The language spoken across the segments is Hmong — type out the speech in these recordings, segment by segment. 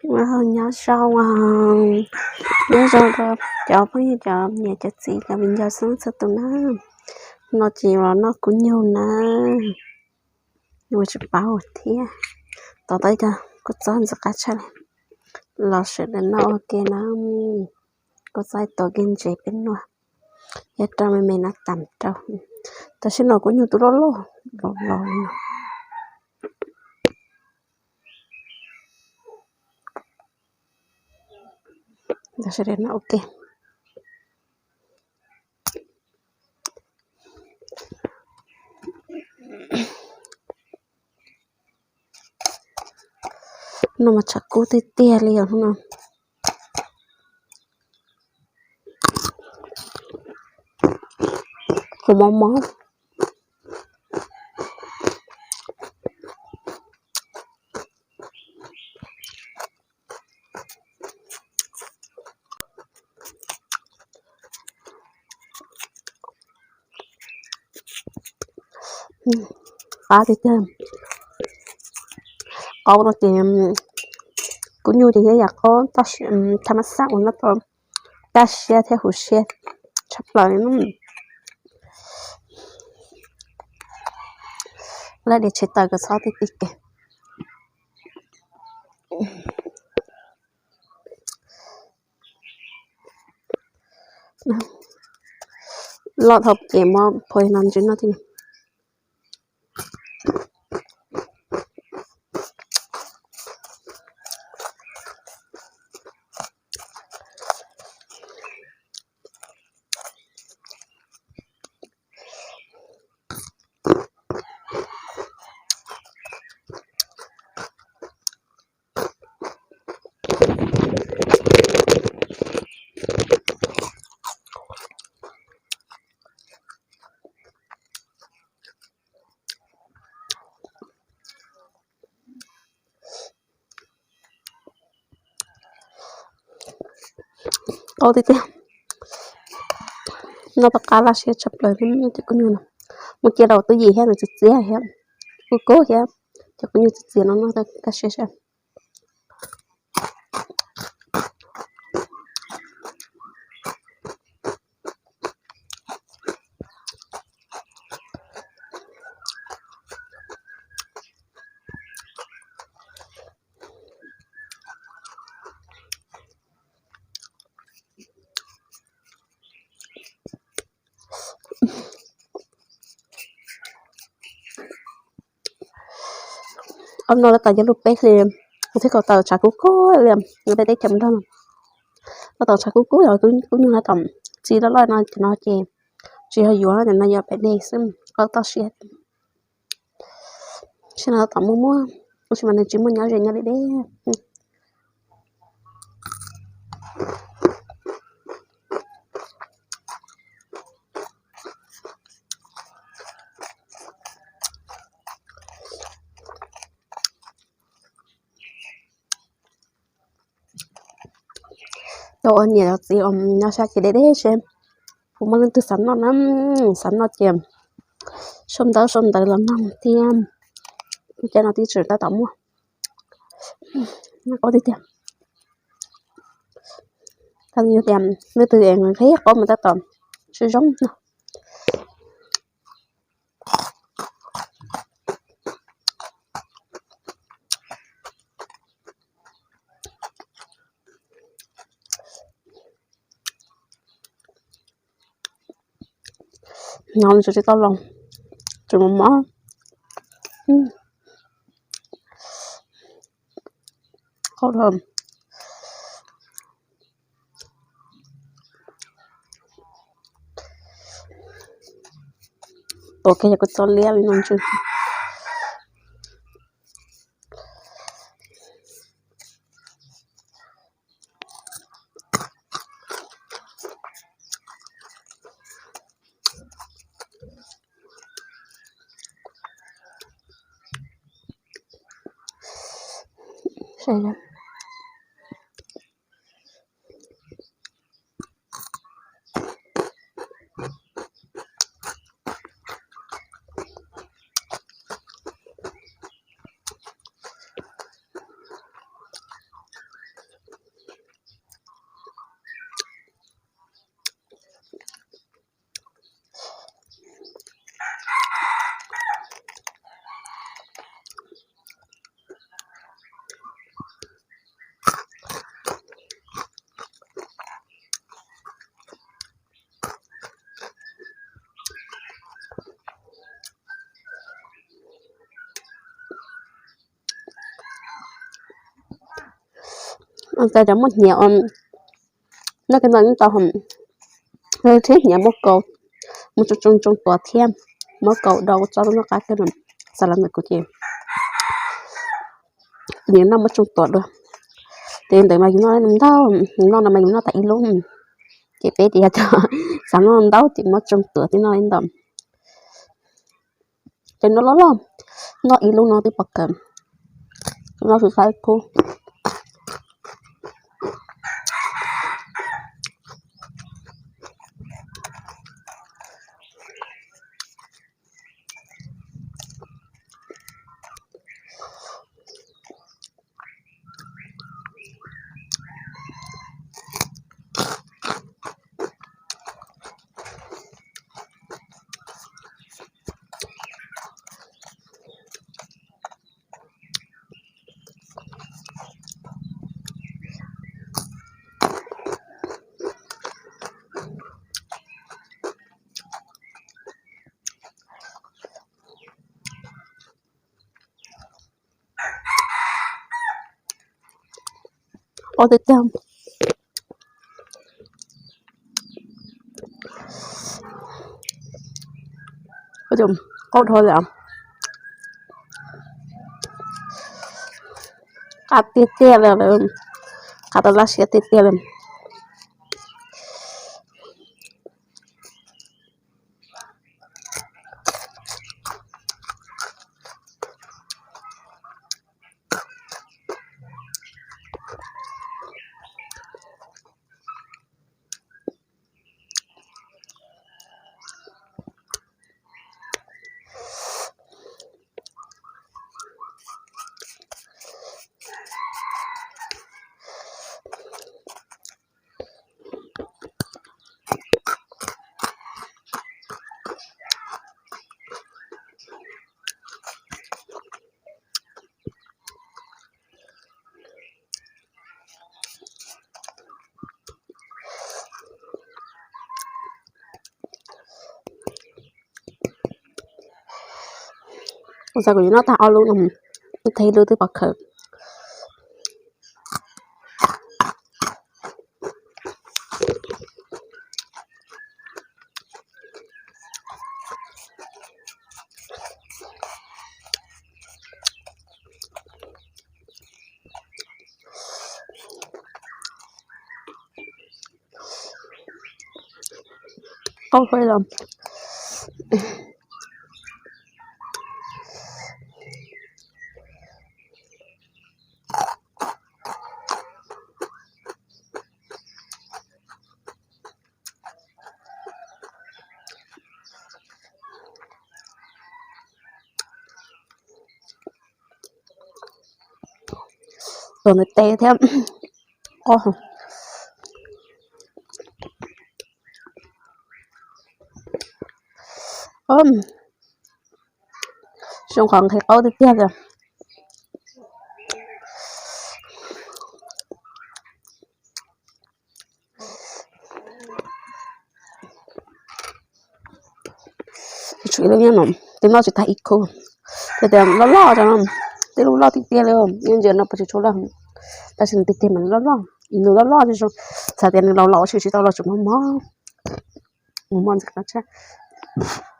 Nyob zoo, nyob zoo rau cov phooj ywg, cov niam cov txiv, cov viv ncaus txhua txhua tus na. No ces los noj kub nyuj na, ua tsis paub thiab. Tos tau ib co kua txob ntxim qab tshaj li, los sawv daws noj ua ke na. Kua txob ib tuam kiag ntsev peb noj, yog rau me me na tas rau. Tam sim no kub nyuj twb loj loj los los li no. Sawv daws noj ua ke. Hnub no mas tshav kub tiag tiag li os hnub no. Kuv mob mob. Qab tiag tiag. Qaub no ces kub nyuj ces yog yam qaub thaj mab xaj uas noj tau kaj siab thiab huv siab tshaj plaws. Laj diav tshem taws kom txhob ti ti ke. Loj dhau ces muab phua no ntsis noj thiab. Qaub tiag tiag. Noj tau qab laj siab tshaj plaws li cov kub nyuj no. Mus cia rau tub yim thiab nws txiv txiav thiab, kub kub thiab. Cov kub nyuj txiv txiav no noj tau kaj siab sab. Ob no lawv tas yog lub peb hlis, kuv thiaj khaws tau tshav kub kub li, no peb teb chaws nrog no. Lawv tas tshav kub kub yog kub nyuj no tom txiv loj loj no, cov no ces tsis yog yuav, cov no yog pem dej xwb, qaub toj siab. Sim no tom muaj muaj, tab sis mas nws tsis muaj nyob ze nyob deb deb. Tau ua niam ua txiv nyob sab ces deb deb seb puas muaj leej twg xav noj na, xav noj ces sau ntawv sau ntawv los noj thiab. Cov no tib tseem tab tom muaj, qaub tiag tiag. Tau yog tias leej twg nqhis qaub mas tab tom sib zoo no. No tsis tau los, tseem mos mos. Qaub dhau. Tuav kiag yog kuv txoj liab li no ntswg. Ua cas cov muaj hniav, noj kiag no yeej tau, thiab hniav muab kaus, muab tsoo tsoo tsoo tuav thiab, muab kaus do txob noj qab kawg, xav los ntawm kuv ces nws noj muab tsoo tuav dua. Ces ntawd mas yus noj ntau, yus noj no mas yus noj tas ib lub, ces peb ces yog cov xav noj ntau ces muab tsoo tuav thiab noj li ntawd. Ces noj loj loj, noj ib lub no twb pom kawg, noj xwb xav ib khub. Qaub tiag tiag. Qaub dhau li, qab tiag tiag li, qab tau laj siab tiag tiag li. Ua cas kuv yuav noj tag ob lub no, ib tag ib lub twb pov khawv. Qaub heev los. Tus nws tes thiab. Qaub. Zoo qhov nqhis qaub tiag tiag li. Tshuav ib lub nyob no, twb noj tsis tag ib khub. Tias tias loj loj, tej lub loj tiag tiag li, yeej ntsia no puas tsis tshua loj, tab sis nws tiag tiag mas nws loj loj, nws loj loj, txhais tias nws laus laus tshwm tsis tau los tseem mos mos, mos mos ntxim qab tshaj.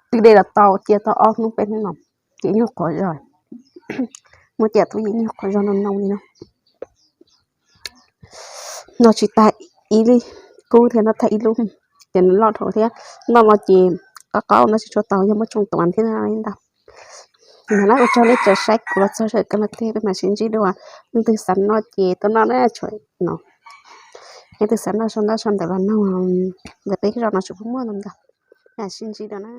Twb de los tau cia tau ob hnub peb hnub no, ces nyuag qhuav zog, muab cia tub yeej nyuag qhuav zog no no li no. Noj tsis tag ib lub kub thiab, noj tag ib lub, ces nws loj dhau thiab. Noj no ces qaub qaub no tsis tshua tau, yog muab tsoo tuav thiab li ntawd. Mas na ua tsaug nej tseem saib kuv los txog sawm koj no thiab, peb mam sib ntsib dua. Leej twg xav noj ces tuaj noj na, tshuav no. Leej twg xav noj sau ntaj sau ntawv los noj, ntawm peb zos no tsuas muaj no ntag. Mam sib ntsib dua na.